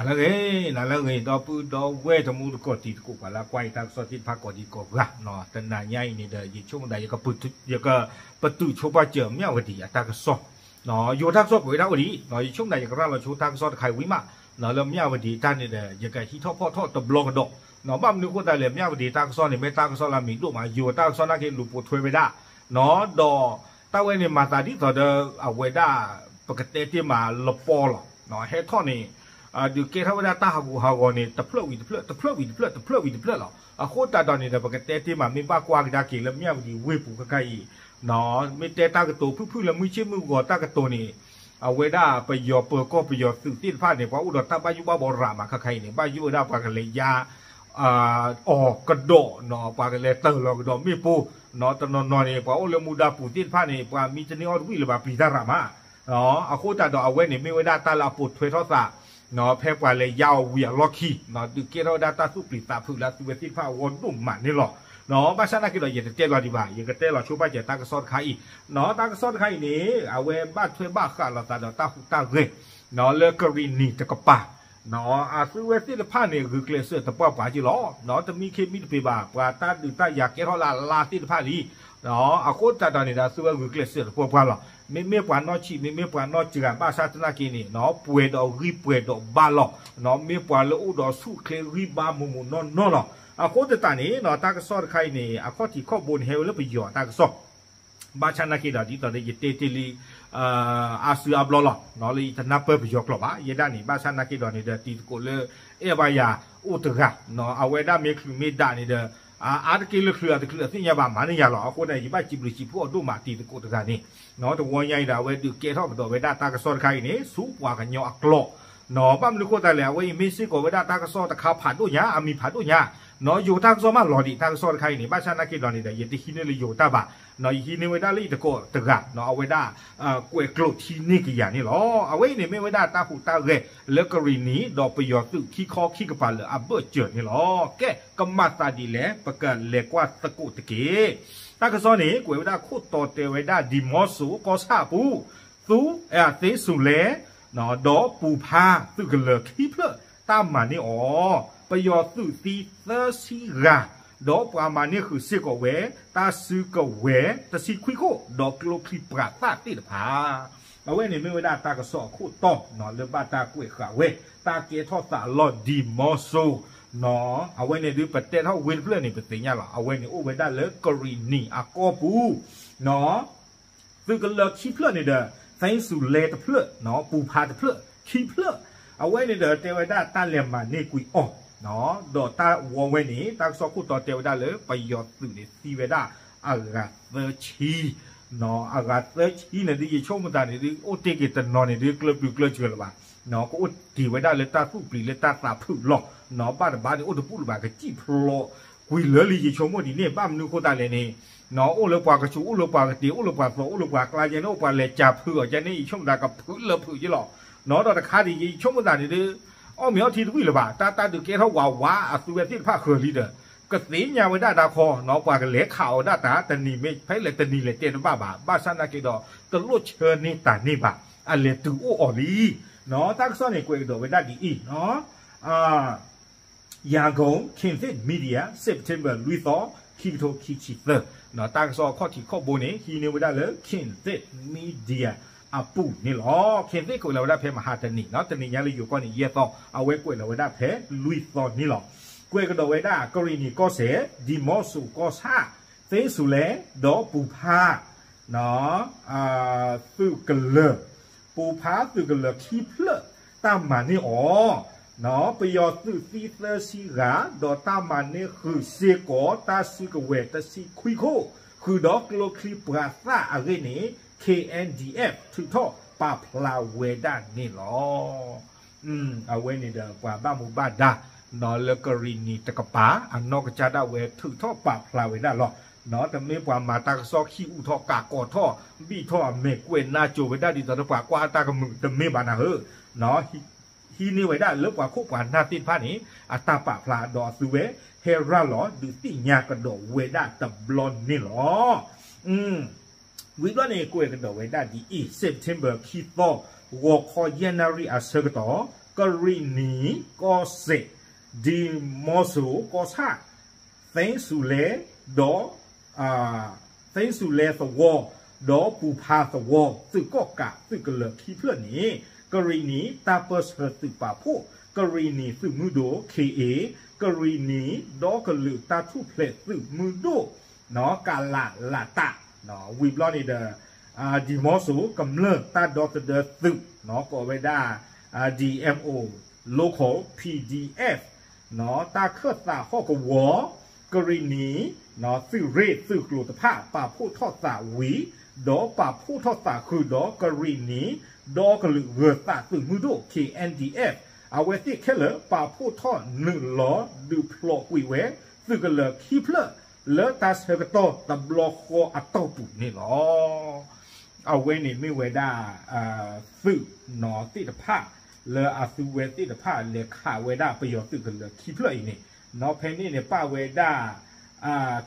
လၢဂ့ၤ နၤလၢဂ့ၤ ဒီပုၢ်ဒီဝဲၢ်တံၤသကိး တံၤသကိး ပှၤလၢကွၢ်ယတၢ်ကစီၣ်သ့ၣ်တဖၣ်ကိးဒံကိးဂၤ, တနၤညါအံၤန့ၣ်ဒီး ယဆိကမိၣ်သး ယက ပတုာ်ဆိပာ်စၢၤမၠၣ်ဝတံၤအတၢ်ကစီၣ်, ယိၤတၢ်ကစီၣ်ကွဲးဝဲဒၣ်အိၣ်ဒံး, ယဆိကမိၣ်သး ယကရၤလီၤဆိတၢ်ကစီၣ်တခါအံၤဝံၤမး, လၢမၠၣ်ဝတံၤတၢ်န့ၣ်ဒီး ယကဟံးထီၣ်ဖီၣ်ထီၣ်တဘျီကဒီး, ဘၣ်မနုၤအဃိသတးလဲၣ် မၠၣ်ဝတံၤတၢ်ကစီၣ်န့ၣ် မ့ၢ်တၢ်ကစီၣ်လၢအမံၤဒိၣ်မး, ယိၤတၢ်ကစီၣ်နာ်က့လူၤပိာ်ထွဲဝဲဒၣ်, ဒီးတၢ်ဝဲန့ၣ်မၤသးဒ်သိးဒီး အဝဲဒၣ် ပကတဲတ့ၢ်မးလပီလီၤ, ဟဲထီၣ်န့ၣ် ဒုးကဲထီၣ်ဝဲဒၣ်တၢ်ဟးဂူာ်ဟးဂီၤန့ၣ် တဖျၢၣ်ဝံၤတဖျၢၣ် တဖျၢၣ်ဝံၤတဖျၢၣ် တဖျၢၣ်ဝံၤတဖျၢၣ်လီၤ. အဃိသတးဒီးန့ၣ်ဒီး ပကတဲတ့ၢ်မး မ့ၢ်ဘၣ်ကွၢ်ကဒါက့ၤလၢမၠၣ်ဝတံၤဝ့ၢ်ပူၤခဲခါအံၤ, မ့ၢ်တဲတၢ်ကတိၤဖုၣ်ဖုၣ်လၢမုၢ်ဆ့ၣ်မုၢ်ဂီၤတၢ်ကတိၤန့ၣ်, အဝဲဒၣ်ပယီၤပၢၤကီၢ်ပယီၤသုးသ့ၣ်တဖၣ်န့ၣ် ပှၤအိၣ်ဒီးတၢ်ဘၣ်ယိၣ်ဘၣ်ဘှီရးမးခဲခါအံၤန့ၣ် ဘၣ်ယိၣ်ဝဲဒၣ်ပှၤကလဲၤယါ အီၤကဒီး, ပှၤကလဲၤတၢၢ်လီၤကဒီးမ့ၣ်ပိၢ်, တနီၤနီၤန့ၣ် ပှၤအိၣ်လၢမူဒါပူၤသ့ၣ်တဖၣ်န့ၣ် ပှၤမံတန့ၢ်အီၣ်တဝံၣ်လၢၤဘၣ် ပျံၤတၢ်ရးမး, အဃိသတးဒီးအဝဲန့ၣ် မ့ၢ်ဝဲဒၣ်တၢ်လၢအပိာ်ထွဲထီၣ်သး ဖဲပှၤလဲၤယါအီၤဝံၤအလီၢ်ခံ, ဒုးကဲထီၣ်ဝဲဒၣ်တၢ်သူၣ်ပျံၤသးဖုးလၢအသုဝဲသ့ၣ်တဖၣ်အဂီၢ်ဒိၣ်မးန့ၣ်လီၤ. ဘၣ်ဆၣ်နာ်က့ဒီး ယတတဲလီၤဒံးဘၣ်, ယကတဲလီၤဆိပာ်စၢၤတၢ်ကစီၣ်တခါအံၤ, တၢ်ကစီၣ်တခါအံၤန့ၣ် အဝဲဘၣ်ထွဲဘၣ်ဃးလိာ်သးဒီးတၢ်ဟူးတၢ်ဂဲၤ လၢကရံၣ်နံၤတကပၤ အသုဝဲသ့ၣ်တဖၣ်န့ၣ် ဂုာ်ကျဲးစၢးသပှၢ်ပှၤက့လီၤ. တမံခ့မံတပ့ၤဘၣ် ပှၤတၢ်ဒုးတၢ်ယၤကဲထီၣ်လၢအလါသ့ၣ်တဖၣ်လံ. အဃိသတးဒီးန့ၣ်ဒီး အသုဝဲဂုာ်ကျဲးစၢးသပှၢ်ပှၤလီၤ. မ့မ့ၢ်ပှၤနီၢ်ဆံး မ့မ့ၢ်ပှၤနီၢ်စှၤ ဘၣ်ဆၣ်သနာ်က့န့ၣ် ပှဲၤဒီးဂံၢ်ပှဲၤဒီးဘါလီၤ. မ့ၢ်ပှၤလၢအိၣ်ဒီးဆူၣ်ချ့ဂံၢ်ဘါမိၢ်မိၢ်နီၢ်နီၢ်လီၤ. အဃိသတးန့ၣ် တၢ်ကစီၣ်တခါအံၤန့ၣ် အခီၣ်ထံးခီၣ်ဘိန့ၣ် ဟဲဝဲလၢပယီၤတၢ်ကစီၣ် ဘၣ်ဆၣ်နာ်က့ဒီး ဒ်သိးဒီးယတဲတ့ၢ်လံ အါစုအါဘျီလီၤ. လၢယတနၢ်ပၢၢ်ပယီၤကျိာ်ဘၣ် ယဲဒၣ်န့ၣ် ဘၣ်ဆၣ်နာ်က့ဒီးန့ၣ်ဒီး တံၤသကိးလၢအဲၣ်ဘၣ်ယၤအိၣ်တဂၤ, အဝဲဒၣ်မ့ၢ်ချုးမ့ၢ်ဒးန့ၣ်ဒီး အါတက့ၢ်လၢချုးအတချုးအသ့ၣ်ညါဘၣ် မၤန့ၢ်ယၤလီၤ. အဃိန့ၣ် ယဘၣ်စံးဘျုးစံးဖှိၣ်အီၤဒိၣ်မး တံၤသကိးတဂၤန့ၣ်, တဝီညါအံၤဒီး အဝဲဒုးကဲထီၣ်ကဒီးဝဲဒၣ်တၢ်ကစီၣ်တခါအံၤန့ၣ် ဆူပှၤကညီအကျိာ်, ဘၣ်မနုၤအဃိသတးလဲၣ် အဝဲအံၤမ့ၢ်စ့ၢ်ကီးဝဲဒၣ်တၢ်ကစီၣ်တခါဖးဒိၣ်ညါ အမံၤဖးဒိၣ်ညါ, ယိၤတၢ်ကစီၣ်မးလီၤဒံး တၢ်ကစီၣ်တခါအံၤန့ၣ် ဘၣ်ဆၣ်နာ်က့ဒီးန့ၣ်ဒီး ယတဟံးန့ၢ်လၢယိၤတၢ်ဘၣ်, ယဟံးန့ၢ်ဝဲဒၣ်လၢယတံၤသကိးတဂၤ အဝဲဒၣ် ကွဲးကျိးထံန့ၢ်ကယၤန့ၣ်လီၤ. အဝဲအံၤန့ၣ်မ့ၢ်ဝဲဒၣ်တၢ်ဟူးတၢ်ဂဲၤလၢကရံၣ်နံၤ ဒီးပယီၤသုးခံခီခံကပၤလၢအဘၢၣ်စၢၤန့ၣ်လီၤ. ကဲ ကမၤသးဒ်လဲၣ် ပကလဲၤကွၢ်သကိးတက့ၢ်. တၢ်ကစီၣ်န့ၣ် ကွဲးဝဲဒၣ်ခိၣ်တီတဲဝဲဒၣ် ဒံၤမီစိၤကီၢ်ဆၣ်အပူၤ သူ သ့စူၤလဲ ဒီးပူၤဖါသုးကလၢၤခံဖျၢၣ် တၢ်မၤန့ၢ်အီၤ, ပယီၤသုးသံသၢဆံဂၤ, ဒီးပှၤမၤန့ၢ်ဃုာ်စ့ၢ်ကီးဝဲ တၢ်စုကဝဲၤတဆံခွံခိၣ် ဒီးကျိချံမျိာ်သၣ်သ့ၣ်တဖၣ် အဝဲန့ၣ်မ့ၢ်ဝဲဒၣ်တၢ်ကစီၣ်အခိၣ်တီ လၢဘၣ်တၢ်ကွဲးဃာ်ဝဲ တၢ်ကဲထီၣ်သးလီၢ်ဒံၤမီစိၤ, အဝဲန့ၣ်ဒုးပတဲထီၣ်ဝ့ၢ်တဖျၢၣ်န့ၣ် ပသ့ၣ်ညါလီၤ. အဝဲန့ၣ်အိၣ်ဝဲဒၣ်လၢကရံၣ်နံၤအကီၢ်ပူၤ သုးကလၢၤခံဖျၢၣ်န့ၣ်ဒီး သ့စူၤလဲတဖျၢၣ်, ပူၤဖါတဖျၢၣ်, ခံဖျၢၣ်, အဝဲန့ၣ်ဒီးတဲဝဲဒၣ်တၢ်လဲၤမၤန့ၢ်ကွံာ်အီၤ, ဒီးတၢ်ဝီဝဲန့ၣ် တၢ်ကစီၣ်ခိၣ်တီတဲဝဲဒၣ်လၢပယီၤသုးန့ၣ်သံဝဲဒၣ်အဂၤသၢဆံ, အဂၤသၢဆံန့ၣ်ဒုး ယဆိကမိၣ်သးန့ၣ်ဒုး အိၣ်တ့ၢ်က့ၤတနီၤန့ၣ်ဒုး ကျၢၢ်ပျုၤကျၢၢ်စၢၤလၢၤဘၣ်, ကအိၣ်တ့ၢ်ဝဲဒၣ်လၢတၢ်သူၣ်ပျံၤလၢတၢ်သးဖုးလီၤ, ဘၣ်တဘၣ်န့ၣ် အိၣ်တဘူၣ်လၢၤဘၣ် ကစံၣ်ဖျိးကွံာ်လၢာ်လံ ယဆိကမိၣ်ဒ်န့ၣ် ဘၣ်မနုၤအဃိသတးလဲၣ်န့ၣ် အိၣ်လၢပှၤကဆူး အိၣ်လၢပှၤကတ့ၤ အိၣ်လၢပှၤသီ အိၣ်လၢပှၤကျါယဲန့ၣ် အိၣ်ပှၤလဲၤစၢ်ဖုးအီၤယဲန့ၣ် ယဆိကမိၣ်သးကဖုးလၢဖုးယဲလီၤ. ဒီးတခါဒ်ယဆိကမိၣ်သးန့ၣ်ဒုး အီၣ်မ့ၤအီထံတဝံၣ်လၢၤဘၣ် တၢ်တၢ်ဒုးကဲထီၣ်ဝးဝး အသုဝဲသ့ၣ်တဖၣ်ဃၢၤလံဒီး ကသ့ၣ်ညါဝဲဒၣ်တၢ်ခီ ပှၤကလဲၤခးအီၤဝဲဒၣ်တၢ် တနံၤမ့ၢ်ဖဲလဲၣ်တနံၤလဲၣ်တဲတဘၣ်ဘၣ် ဘၣ်ဆၣ်နာ်က့ဒီး တလိၣ်ဆၢန့ၢ်တၢ်န့ၢ်ဘၣ် အလဲၤတုၤအိၣ်အီၤလံ. တၢ်ကစီၣ်န့ၣ် ကွဲးကဒီးဝဲဒၣ်ဒ်အံၤ ရန်ကုန် ခေတ်သစ် Media September လွံၢ်သီ ခံကထိခံဆံသၢ, တၢ်ကစီၣ်အခီၣ်ထံးခီၣ်ဘိန့ၣ် ဟံးန့ၢ်ဝဲဒၣ်လၢ ခေတ်သစ် Media အပူၤန့ၣ်လီၤ. ခေတ်သစ် ကွဲးလီၤဝဲဒၣ်ဖဲမဟါတနံၤ တနံၤညါလၢယိၤကီၢ်န့ၣ် ယဲၢ်သီ အဝဲကွဲးလီၤဝဲဒၣ်ဖဲလွံၢ်သီန့ၣ်လီၤ. ကွဲးကဒီးဝဲဒၣ် ကရံၣ်နံၤကီၢ်စဲၣ် ဒံၤမီစိၤကီၢ်ဆၣ် သ့စူၤလဲ ဒီးပူၤဖါ သုးကလၢၤ, ပူၤဖါသုးကလၢၤခံဖျၢၣ် တၢ်မၤန့ၢ်အီၤ, ပယီၤသုးသံသၢဆံဂၤ ဒီးတၢ်မၤန့ၢ်ဃုာ်စ့ၢ်ကီး တၢ်စုကဝဲၤတဆံခွံခိၣ် ဃုာ်ဒီးကျိချံမျိာ်သၣ်အဂ့ၢ်န့ၣ် K N D F ထုးထီၣ်ပာ်ဖျါဝဲဒၣ်န့ၣ်လီၤ. အဝဲန့ၣ်ဒီးပှၤဘၣ်မူဘၣ်ဒါ လၢကရံၣ်နံၤတကပၤ အနီၢ်ကစၢ်ဒၣ်ဝဲထုးထီၣ်ပာ်ဖျါဝဲဒၣ်လီၤ. တမ့ၢ်ပှၤမၤတၢ်ကစီၣ်ခံအူထီၣ်ကးကီးထီၣ် ဘံၣ်ထီၣ်အမဲာ်ကွဲးနါစိၤဝဲဒၣ်ဒ်သိးဒီးပှၤကွၢ်တၢ်ကမုာ်တမ့ၢ်ဘၣ်နၤဧၢ, ဟံးန့ၢ်ဝဲဒၣ်လၢပှၤခိၣ်ပှၤနၢ်သ့ၣ်တဖၣ်န့ၣ် အတၢ်ပာ်ဖျါဒီးအသုဝဲ ဟဲရၤလီၤဒုးသ့ၣ်ညါကဒီးဝဲဒၣ်တဘျီန့ၣ်လီၤ. ဝံၤဘျီန့ၣ် ကွဲးကဒီးဝဲဒၣ်ဒ်အံၤ September ခံသီ ဂီၤခီယဲၢ်နၣ်ရံၣ်အဆၢကတီၢ် ကရံၣ်နံၤကီၢ်စဲၣ်, ဒံၤမီစိၤကီၢ်ဆၣ်, သ့စူၤလဲၣ်, ဒီး သ့စူၤလဲၣ်သဝီ, ဒီးပူၤဖးသဝီ, သုးကီၣ်ကးသုးကလၢၤခံဖျၢၣ်န့ၣ် ကရံၣ်နံၤတၢ်ပၢၢ်ဆၢသုးပာ်ဖှိၣ်, ကရံၣ်နံၤသုးမုၢ်ဒိၣ် ခ့ၣ်အ့ၣ်, ကရံၣ်နံၤဒီကလုာ်တၢ်ထူၣ်ဖျဲးသုးမုၢ်ဒိၣ် ကလးလးတး, ဝံၤဘျီန့ၣ်ဒီး ဒံၤမီစိၤကမျၢၢ်တၢ်ဒီသဒၢသုး ကိးဝဲဒၣ် ဒံၣ်အဲၣ်အိၣ် Local ပီၣ်ဒံၣ်အဲၣ် တၢ်ခၢၣ်သးဟီၣ်ကဝီၤ, ကရံၣ်နံၤ သုးရ့ၣ်သုးကျိၤတဖၣ် ပာ်ဖှိၣ်ထီၣ်သးဝံၤ ဒီးပာ်ဖှိၣ်ထီၣ်သးဃုာ်ဒီးကရံၣ်နံၤ ဒီကလုာ်ဂၢၤသးသုးမုၢ်ဒိၣ် ခ့ၣ်အဲၣ်ဒံၣ်အဲၣ် အဝဲသ့ၣ်ခဲလၢာ် ပာ်ဖှိၣ်ထီၣ်နုာ်လီၤဒုးဖျိးကွံာ်ဝဲ သုးကလၢၤခံဖျၢၣ် လၢတၢ်ဆၢကတီၢ်တဘျီဃီအတီၢ်ပူၤန့ၣ်လီၤ. အဝဲန့ၣ်မ့ၢ်ဝဲဒၣ် သုးနီၤသ့ၣ်တဖၣ် လၢအသုဝဲသ့ၣ်တဖၣ်လဲၤခးဝဲဒၣ်ပယီၤသုးကလၢၤခံဖျၢၣ်အံၤန့ၣ်, နီၤဖဲန့ၣ်န့ၣ် ပၣ်ဝဲဒၣ်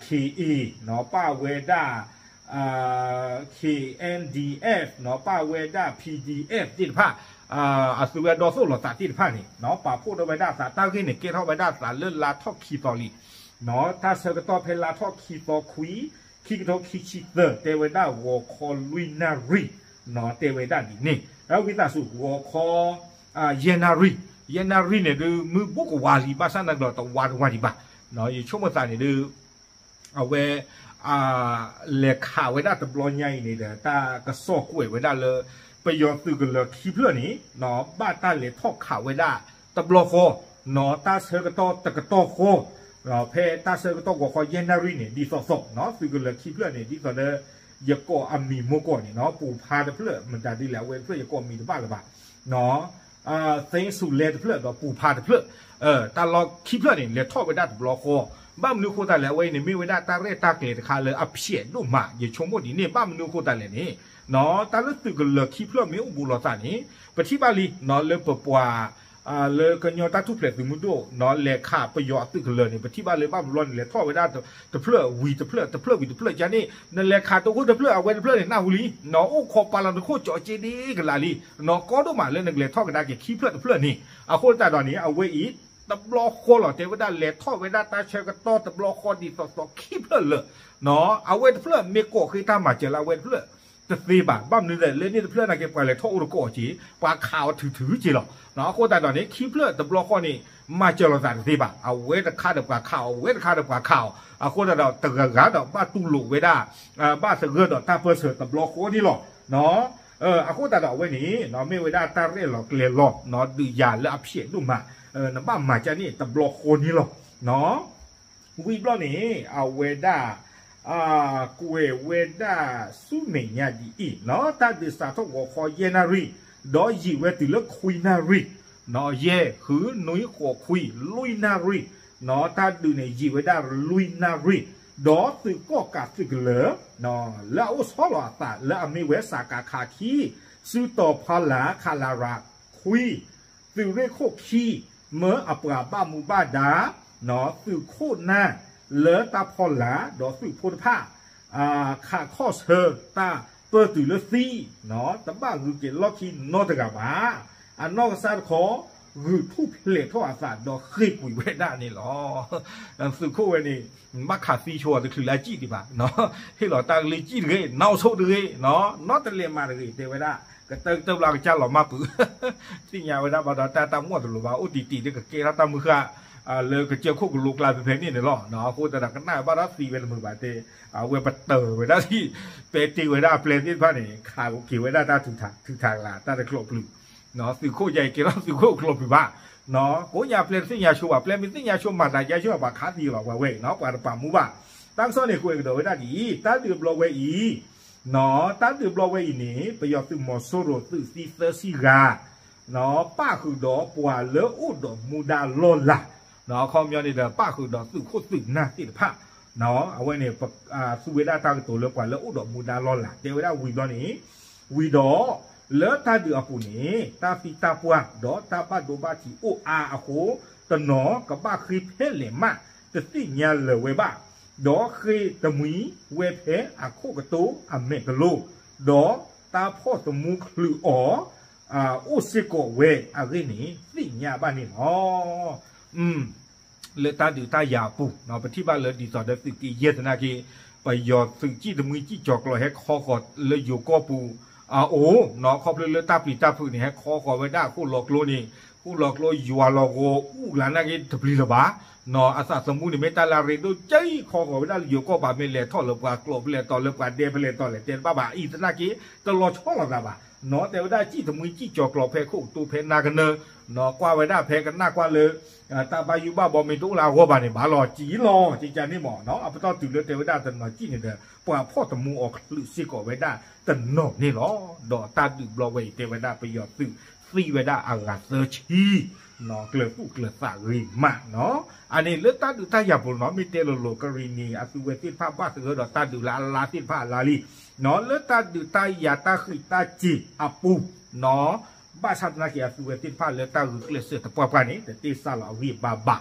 ခ့ၣ်အ့ၣ်, နီၤပၣ်ဝဲဒၣ် ခ့ၣ်အဲၣ်ဒံၣ်အဲၣ်, နီၤပၣ်ဝဲဒၣ် ပီၣ်ဒံၣ်အဲၣ် သ့ၣ်တဖၣ် အသုဝဲဒီသိၣ်လိာ်သးသ့ၣ်တဖၣ်န့ၣ် နီၤပာ်ဖှိၣ်ထီၣ်ဝဲဒၣ်သး တၢ်ဂ့ၢ်န့ၣ် ကဲထီၣ်ဝဲဒၣ်သးလၢလါထီၣ်ခံသီလံ နီၤတၢ်ဆၢကတီၢ်ဖဲလါထီၣ်ခံသီခွံ ခံကထိခံဆံသၢ တဲဝဲဒၣ်ဂီၤခီလွံၢ်နၣ်ရံၣ်, နီၤတဲဝဲဒၣ်ဒ်န့ၣ် ဝံသးစူၤ ဂီၤခီ ယဲၢ်နၣ်ရံၣ်, ယဲၢ်နၣ်ရံၣ်န့ၣ်ဒုး မုၢ်ဘူးကဝါလံ ဘၣ်ဆၣ်နၤကျီၤတဝါတဝါဒံးဘၣ်, ယဆိကမိၣ်သးန့ၣ်ဒုး အဝဲ လဲၤခးဝဲဒၣ်တဘျီညါအံၤန့ၣ်ဒီး တၢ်ကစီၣ်ကွဲးဝဲဒၣ်လၢ ပယီၤသုးကလၢၤခံဖျၢၣ်န့ၣ် ဘၣ်တၢ်လဲၤထီၣ်ခးဝဲဒၣ်တဘျီဃီ, နီၤတၢ်ဆၢကတီၢ်တကတီၢ်ဃီ, ဖဲတၢ်ဆၢကတီၢ်ဂီၤခီယဲၢ်နၣ်ရံၣ်န့ၣ် ဒ်သိးသိး သုးကလၢၤခံဖျၢၣ်န့ၣ် ဒ်သိးလၢ ယကိးအမံၤမိၢ်ကီၢ်န့ၣ် ပူၤဖးတဖျၢၣ် မတၤဒ်လဲၣ် အဝဲတဖျၢၣ်ယကိးမံၤတဘၣ်လၢၤဘၣ် သ့စူၤလဲတဖျၢၣ်ဒီးပူၤဖးတဖျၢၣ်, တၢ်လီၢ်ခံဖျၢၣ်န့ၣ် လဲၤထီၣ်ဝဲဒၣ်တဘျီဃီ, ဘၣ်မနုၤအဃိသတးလဲၣ် အဝဲအံၤန့ၣ် မ့ၢ်ဝဲဒၣ်တၢ်ရဲၣ်တၢ်ကျဲၤတခါလၢအဖျဲးဒိၣ်မး ယဆိကမိၣ်ဒ်န့ၣ် ဘၣ်မနုၤအဃိသတးလဲၣ်န့ၣ်, တၢ်လၢသုးကလၢၤခံဖျၢၣ်မ့ၢ်အိၣ်ဘူးလိာ်သးန့ၣ် ပထံၣ်ဘၣ်လံ လၢပပှၤ လၢကညီတၢ်ထူၣ်ဖျဲးသုးမုၢ်ဒိၣ် လဲၤခးပယီၤအသုးကလၢၤန့ၣ် ပထံၣ်ဘၣ်လၢဘၣ်မနုၤလီၤန့ၣ် လဲၤထီၣ်ဝဲဒၣ်တဖျၢၣ်ဝံၤတဖျၢၣ် တဖျၢၣ်ဝံၤတဖျၢၣ် ကန့ၣ် နလဲၤခးတအိၣ်တဖျၢၣ်အဝဲတဖျၢၣ်န့ၣ် နၢ်ဟူလံ, အိၣ်ခိးပာ်လီၤနခိၣ်ကၠီက့ဒ့ကလးလံ, ကီဒိၣ်မးလၢနကလဲၤထီၣ်ကဒါက့ၤခံဖျၢၣ်တဖျၢၣ်န့ၣ်, အဃိသတးဒီးန့ၣ် အဝဲအံၤ တဘျီဃီလီၤ တဲဝဲဒၣ်လဲၤထီၣ်ဝဲဒၣ်တၢ်ဆၢကတီၢ်တဘျီဃီဒ်သိးသိးခံဖျၢၣ်လၢာ်, အဝဲတဖျၢၣ်မ့ၢ်ကိးဃ့တၢ်မၤစၢၤလၢအဝဲတဖျၢၣ်တသ့ဘၣ်, ဘၣ်မနုၤလဲၣ် လၢန့ၣ်တဖျၢၣ်နာ်က့ ပှၤလဲၤထီၣ်အိၣ်တကိးက့ၤ ပှၤခးအီၤထုးထုးက့ၤလီၤ, အဃိသတးဒီးန့ၣ် ခံဖျၢၣ်တဘျီဃီန့ၣ် မၤစၢၤလိာ်သးတသ့ဘၣ်, အဝဲတခါဒီးပှၤခးအီၤ အဝဲတခါဒီးပှၤခးအီၤ, အဃိသတးဒီးတဂၤဂၤဒီးဘၣ်တူၢ်လိာ်ဝဲဒၣ် ဘၣ်သဂၢၢ်ဒီးတၢ်ပၢၢ်ဆၢတဘျီဃီန့ၣ်လီၤ. အဃိသတးဒီးအဝဲန့ၣ် မ့ၢ်ဝဲဒၣ်တၢ်ရဲၣ်လီၤကျဲၤလီၤ ဒုးယၤလၢအဖျဲးဒိၣ်မး, နဘၣ်မၤကန့ၣ်တဘျီဃီန့ၣ်လီၤ. ဝံၤဘျီန့ၣ် အဝဲဒၣ် ကွဲးဝဲဒၣ်ဆူမဲာ်ညါဒ်အံၤ, တၢ်ဒုးစးထီၣ်ဂီၤခီယဲၢ်နၣ်ရံၣ်, ဒီးယံာ်ဝဲတုၤလၢခွံနၣ်ရံၣ်, ယဲၢ် ဃု နွံ ဃိး ခွံ လွံၢ်နၣ်ရံၣ်, တၢ်ဒုးန့ၣ်ယံာ်ဝဲဒၣ်လွံၢ်နၣ်ရံၣ်, ဒီးသုးကီၣ်ကးသုးကလၢၤ လၢအအိၣ်ဆီလီၤအသးလၢအမ့ၢ်ဝဲစကခ ခံ, စုတီၤဖီလာ် ခလရ ခွံ, သုးရ့ၣ်ခိၣ်ခံ, မၢအပှၤဘၣ်မူဘၣ်ဒါ သုးခိၣ်နၢ်လၢတၢ်ဖီလာ် ဒီးသုးဖိတဖၣ် ခးခီၣ်ဆၢတၢ်ပၢၢ်တုၤလၢသံ, တဘၣ်ဂုၤက့ၤလီၢ်ခံနီတဂၤဘၣ်. အနီၢ်ကစၢ်တခီ ဂုာ်ထူၣ်ဖျဲးထီၣ်အသးဒီးဃ့ၢ်ကွံာ်ဝဲဒၣ်န့ၣ်လီၤ. သုးခိၣ်ဝဲန့ၣ် ဘၣ်ခးသံဆိအီၤတချုးလၢအစံၣ်ဒံးဘၣ်, ဟ့ၣ်လီၤတၢ်ကလုၢ်စံၣ်တဂ့ၤ နီၢ်ဆိၣ်တဂ့ၤ, နီတလဲၤမးတဂ့ၤ တဲဝဲဒၣ်, ကတၢၢ်ကတၢၢ်ဘျီကစၢ်လီၤမၢ်ပုၢ် သ့ၣ်ညါဝဲဒၣ်ဘၣ်ဒီးတၢ်တၢ်မီၢ်တလိၤဘၣ် အိၣ်တံၢ်တံၢ်ဒီးကကဲထီၣ်တၢ်မုၢ်ဃၢ် လၢကစၢၢ်ခိၣ်ကလိကျါဖဲဖဲန့ၣ်န့ၣ်လီၤ. အဃိသတးဒီးကနၣ်ဘၣ်ဒီးသံဝဲတမုာ်ဘၣ်တဲ, အဝဲပတၢၢ်ဝဲဒၣ်သံ, ပဲတ့ဝဲဒၣ်အပျဲၢ်သ့ၣ်တဖၣ်န့ၣ် ခးက့ၤဝဲဒၣ်တၢ်ထုးထး ထုးထးကလၤ တၢ်တကျိးပျုၤ, သုးခိၣ်ယဲအံၤကဲထီၣ်သုးခိၣ်ကျိးပျုၤဘၣ်, ကိးညါပျဲၢ်တသ့ၣ်ညါဆိဘၣ် ပျဲၢ်မ့ၢ်သ့ၣ်ညါဆိမၤသးယါဆိဘၣ်ခးသံလီၤ ပှၤဝဲအံၤ ပှၤတပာ်မူဘၣ်. တၢ်ကစီၣ်န့ၣ်ကွဲးကဒီးဝဲဒၣ်ဒ်အံၤ, တၢ်ဒုးဘျီဝဲအံၤ တၢ်ဒုးဘျီဝဲအံၤန့ၣ် ပယီၤသုးမီၤစိရိၤသုးသံသၢဆံဂၤ ပၣ်ဃုာ်ဒီးပှၤလၢအိၣ်ဒီးမူဒါလီၢ်လၤ, အခီပညီန့ၣ်ဒီး ပၣ်ဃုာ်ဒီးသုးခိၣ်သုးနၢ်သ့ၣ်တဖၣ်, အဝဲန့ၣ် သူဝဲဒၣ်တၢ်ကတိၤလၢပှၤလၢအိၣ်ဒီးမူဒါလီၢ်လၤ တဲဝဲဒၣ်ဝံၤဘျီန့ၣ်, ဝံၤဒီး လၢတၢ်ဒုးအပူၤန့ၣ် တၢ်သံတၢ်ပှၢ် ဒီးတၢ်ဘၣ်ဒိဘၣ်ထံးအိၣ်အါအဃိ တနီၤကဘၣ်ဃ့ဖဲလဲၣ်မး တသ့ၣ်ညါလၢၤဝဲဘၣ်, ဒီးဃ့ၢ်တမှံၤဝဲဖဲအခိၣ်ကတိၤအမဲာ်ကလိၤ, ဒီးတၢ်ဖီၣ်သမူချုးအီၤ အိၣ်စ့ၢ်ကီးဝဲအဂ့ၢ်န့ၣ် သ့ၣ်ညါဘၣ်န့ၣ်လီၤ. လၢတၢ်ဒုးတၢ်ယၤအပူၤ ပထံၣ်ဘၣ်လၢဒ်သိးဒီးသုးက့ယဲၢ်သနာ်က့ ပယီၤသုးကံၣ်တမှံကံၣ်ကၠီၤကျီၤဟဲခီဃီၤလၢယိၤကီၢ်ပူၤ အအိၣ် ခီဖျိလၢတၢ်ပျံၤတၢ်ဖုးန့ၣ် ဟဲခီဃီၤဝဲဒၣ်ဃိၣ်လီၤကျိန့ၣ် ဃိၣ်လီၤကျိယွၤလီၤဂီၤအူၣ်လၢ်နာ်က့ တပျံၤလၢၤဘၣ်. အသးသမူန့ၣ်မ့ၢ်တၢ်လၢအရ့ဒိၣ်ကဲ ခီဃီၤဝဲဒၣ်လၢယိၤကီၢ် ဘၣ်မ့ၢ်လဲၤထီၣ်လၢပှၤကျိာ်ဖဲလဲၣ်တီၤ လၢပှၤဒဲဖဲလဲၣ်တီၤလဲၣ် တဲတဘၣ်ဘၣ် အံၤသနာ်က့ တလီၤဆီလိာ်သးဘၣ်. တဲဝဲဒၣ်ကံၣ်တမှံကံၣ်ကၠီၤကျီၤဖဲခိၣ်ကတိၤဖဲနါကနၢ ကွၢ်ဝဲဒၣ်ဖဲကနၣ်ကွၢ်လၢ တၢ်ဘၣ်ယိၣ်ဘၣ်ဘီမ့ၢ်တအိၣ်လၢအဂီၢ်ဘၣ်န့ၣ် ဘၣ်လီၤကံလီၤ ကကန့ၣ်မ့ၢ် အပတီၢ်တုၤလၢတဲဝဲဒၣ်တနီၤကံၣ်န့ၣ်ဒီး ပှၤဖီၣ်တမူအီၤချုးစ့ၢ်ကီးဝဲဒၣ်တနီၤန့ၣ်လီၤ. ဒီးတၢ်ဒုးဘျီဝဲအံၤ တဲဝဲဒၣ်ပယီၤသုးသံဝဲဒၣ်အဂၤသၢဆံ ကျၢၤသူၣ်ကျၢၤသးဂ့ၤမးနီၤ. အန့ၣ်လၢတၢ်ဒုးတၢ်ယၤပူၤနီၤ မ့ၢ်တဲလိၤလိၤ ကရံၣ်နံၣ်အသုးဝဲသ့ၣ်တဖၣ်ဘၣ်သဂၢၢ်ဒီးတၢ်ဒုးလၢအလါသ့ၣ်တဖၣ်အလါလံ လၢတၢ်ဒုးတၢ်ယၤတၢ်ဃံးတၢ်စ့ၤအပူၤ ဘၣ်ဆၣ်သနာ်က့အသုးဝဲသ့ၣ်တဖၣ်လၢတၢ်ဂုာ်ကျဲးစၢးသပှၢ်ပှၢ်န့ၣ် တတ့ၢ်စၢ်လီၤအဂံၢ်အဘါဘၣ်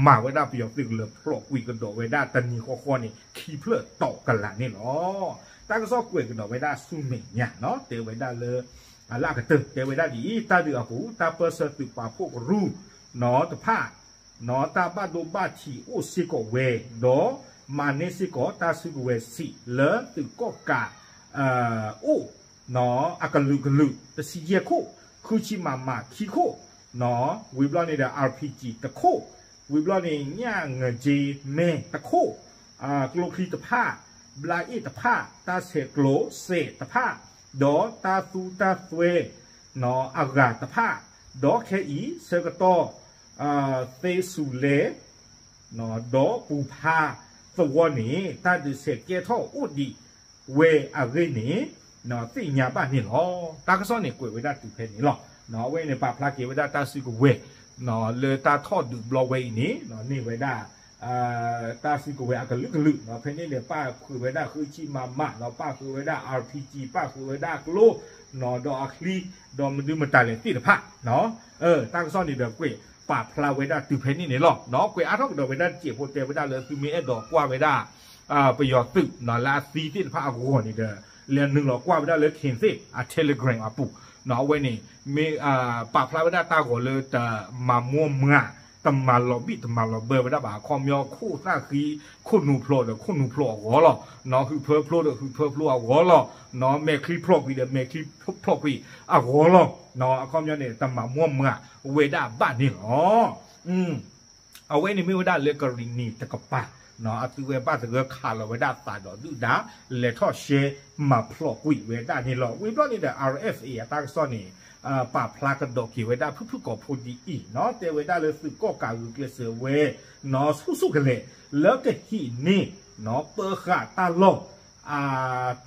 မၤဝဲဒၣ်ပယီၤသုးကလၢၤဖျိးကွံာ်ကဒီးဝဲဒၣ်တနံၤဃီဃီန့ၣ် ခံဖျၢၣ်တီၤကလာ်န့ၣ်လီၤ. တၢ်ကစီၣ်ကွဲးကဒီးဝဲဒၣ်ဆူမဲာ်ညါနီၤ တဲဝဲဒၣ်လၢ အလၢအကတၢၢ် တဲဝဲဒၣ်ဒ်အံၤ တၢ်ဒုးအပူၤ တၢ်ပၢၢ်ဆၢသုးပာ်ဖှိၣ်ကရူၢ်နီၤတဖၣ် တၢ်ဘၣ်ဒိဘၣ်ထံးအိၣ်စ့ၢ်ကီးဝဲ ဒီးမၤန့ၢ်စ့ၢ်ကီးတၢ်စုကဝဲၤဆံးလၢသုးကီၣ်ကး အိၣ် အကလုာ်ကလုာ် တဆံယဲၢ်ခိၣ် ဃုဆံမးမးခံခိၣ် ဝံၤဘျီန့ၣ်ဒီး အၣ်ပီၣ်ကၠံ တခိၣ် ဝံၤဘျီန့ၣ် ညၣ်ငၢၣ်ကၠ့မဲတခိၣ် ကျိချံတဖၣ် ဘျါအ့ၣ်တဖၣ် တၢ်ဆဲးကျိးစဲးတဖၣ် ဒီးတၢ်သူတၢ်သွဲ အဂၤတဖၣ် ဒီးခဲအံၤ ဆၢကတီၢ် သ့စူၤလဲ ဒီးပူၤဖါသဝီန့ၣ် တၢ်ဒုးဆဲးကဲထီၣ်အိၣ်ဒံးဝဲအဂ့ၢ်န့ၣ် သ့ၣ်ညါဘၣ်န့ၣ်လီၤ. တၢ်ကစီၣ်န့ၣ်ကွဲးဝဲဒၣ်တုၤဖဲန့ၣ်လီၤ. အဝဲအံၤန့ၣ် ပာ်ဖျါက့ၤဝဲဒၣ်တၢ်စုကဝဲၤ လၢတၢ်ထီၣ်ဒုးဘျီဝဲအံၤန့ၣ် န့ၢ်ဝဲဒၣ် တၢ်စုကဝဲၤအကလုာ်ကလုာ် ဖဲန့ၣ်န့ၣ် ပၣ်ဃုာ်ဝဲဒၣ်ဃုဆံမးမး ပၣ်ဃုာ်ဝဲဒၣ် အၣ်ပီၣ်ကၠံ ပၣ်ဃုာ်ဝဲဒၣ်ကျိ ဒီးအချံ ဒီးမနုၤမတၤလဲၣ်သ့ၣ်တဖၣ် တၢ်ကစီၣ်န့ၣ်ဒီးကွဲးပာ်ဖျါဝဲဒၣ်တုၤဖဲန့ၣ်န့ၣ်လီၤ. ကွဲးအါထီၣ်ကဒီးဝဲဒၣ်တစဲးဖိတဲဝဲဒၣ်လၢသုမ့ၢ်အဲၣ်ဒိးကွၢ်ဝဲဒၣ် ပယီၤသုးလၢအသံသ့ၣ်တဖၣ်အဂီၢ်န့ၣ်ဒီး လဲၤနုာ်လီၤကွၢ်ဝဲဒၣ်လၢ King Thit အ Telegram အပူၤ အဝဲန့ၣ် မ့ၢ်ပာ်ဖျါဝဲဒၣ်တၢ်ဂီၤလၢတမၤမူမၤ တမၤလီၤဘံၣ်တမၤလီၤဘၢဝဲဒၣ်ဘၣ် အခီပညီခိၣ်သၣ်ဃံ ခိၣ်နူာ်ဖျိးဒီးခိၣ်နူာ်ဖျိးအဂီၢ်လီၤ. ဟုးဖၢဖျိးဒီးဟုးဖၢဖျိးအဂီၢ်လီၤ. မဲာ်ချံဖျိးကွံာ်ဒီးမဲာ်ချံဖျိးကွံာ်အဂီၢ်လီၤ. အခီပညီန့ၣ် တမၤမူမၤဝဲဒၣ်ဘၣ်န့ၣ်လီၤ. အဝဲန့ၣ်မ့ၢ်ဝဲဒၣ်လၢကရံၣ်နံၣ်တကပၤ အသုဝဲဘၣ်သဂၢၢ်ခးလီၤဝဲဒၣ်သးဒီးဒုၣ်ဒါ လဲၤထီၣ်ရှဲမၤဖျိးကွံာ်ဝဲဒၣ်န့ၣ်လီၤ. ဝံၤဘျီန့ၣ်ဒီး RFA အတၢ်ကစီၣ်န့ၣ် ပာ်ဖျါကဒီးက့ၤဝဲဒၣ်ဖုၣ်ဖုၣ်ကိာ်ဖိဒ်အံၤနီၤ တဲဝဲဒၣ်လၢသုးကီၣ်ကးဂုာ်ကျဲးစၢးဝဲ နီၤဆူၣ်ဆူၣ်ကလဲာ် လၢကဟံးန့ၢ် ပၢဃာ်တၢ်လီၢ်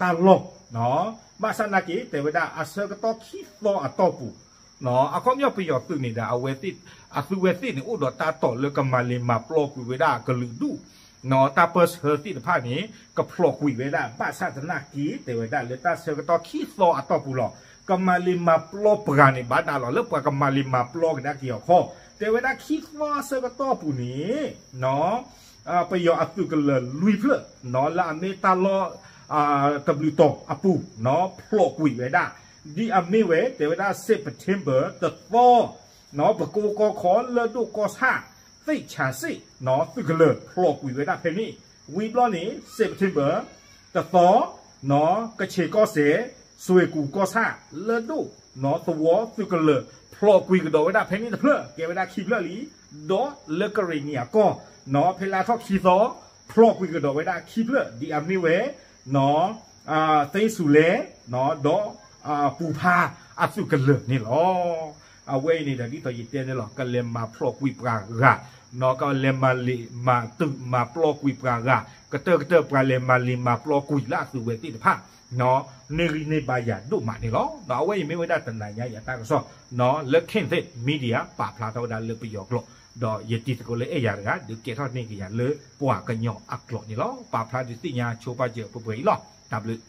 တၢ်လီၢ် ဘၣ်ဆၣ်နာ်က့ တဲဝဲဒၣ်အဆၢကတီၢ်ခံသီအတီၢ်ပူၤ အခီပညီပယီၤသုးန့ၣ်ဒီး အဝဲသ့ၣ် အသုဝဲသ့ၣ်န့ၣ် အိၣ်ဒီးတၢ်တိာ်လၢကမၤလ့ၤမၤပျီကွံာ်ဝဲဒၣ်ကလုာ်ဒူၣ် တၢ်ပၢၢ်ဆၢသ့ၣ်တဖၣ်န့ၣ် ကဖျိးကွံာ်ဝဲဒၣ် ဘၣ်ဆၣ်သနာ်က့ တဲဝဲဒၣ်လၢတၢ်ဆၢကတီၢ်ခံသီအတီၢ်ပူၤလီၤ. ကမၤလ့ၤမၤပျီပှၤန့ၣ် ဘၣ်ဒၣ်လီၤ လၢပှၤကမၤလ့ၤမၤပျီကဒါက့ၤအီၤခီ တဲဝဲဒၣ်ခံသီဆၢကတီၢ်ပူၤန့ၣ် ပယီၤအသုးကလၢၤလွံၢ်ဖျၢၣ် လၢအမ့ၢ်တၢ်လီၢ် တဘျုးတီၤအပူၤ ဖျိးကွံာ်ဝဲဒၣ် ဒ်အမ့ၢ်ဝဲ တဲဝဲဒၣ် September တသီ ပကိကီခီ လၢၢ်ဒိၣ်ကီၢ်ဆၣ် သ့ၣ်ဆၣ်စ့ၣ် သုးကလၢၤဖျိးကွံာ်ဝဲဒၣ်ဖဲန့ၣ် ဝံၤဘျီန့ၣ် September တသီ ကဆ့ၣ်ကီၢ်စဲၣ် စွ့ၢ်ကူၣ်ကီၢ်ဆၣ် လၢၢ်ဒိၣ် သဝီသုးကလၢၤ ဖျိးကွံာ်ကဒီးဝဲဒၣ်ဖဲန့ၣ်တဖျၢၣ် ကဲဝဲဒၣ်ခံဖျၢၣ်လံ. ဒီးလၢကရ့ၣ်နံၣ်အကီၢ် ဖဲလါထီၣ်ခံသီ ဖျိးကွံာ်ကဒီးဝဲဒၣ်ခံဖျၢၣ် ဒ်အမ့ၢ်ဝဲ သ့စူၤလဲ ဒီး ပူၤဖါအသုးကလၢၤန့ၣ်လီၤ. အဝဲအံၤန့ၣ်ဒီး ဒ်သိးယတဲန့ၣ်လီၤ ကလဲၤမၤဖျိးကွံာ်ပှၤဂၤ ကလဲၤမၤလ့ၤမၤတုၤမၤပျီကွံာ်ပှၤဂၤ ကတၢၢ်ကတၢၢ်ပှၤလဲၤမၤလ့ၤမၤပျီကွံာ်လၢအသုးဝဲသ့ၣ်တဖၣ် န့ၢ်ဂံၢ်န့ၢ်ဘါယၤဒိၣ်မးန့ၣ်လီၤ. အဝဲအံၤမ့ၢ်ဝဲဒၣ်တနၤညါယၤတၢ်ကစီၣ် လၢ King Thit Media ပာ်ဖျါထီၣ်ဝဲဒၣ်လၢပယီၤကျိာ် ဒီးယတံၤသကိးလၢအဲၣ်ယၤတဂၤ ဒုးကဲထီၣ်န့ၢ်က့ၤယၤလၢပှၤကညီအကျိာ်န့ၣ်လီၤ. ပာ်ဖျါဒုးသ့ၣ်ညါဆိပာ်စၢၤပှဲၤပှဲၤအံၤလီၤ. တၢ်ဘျုး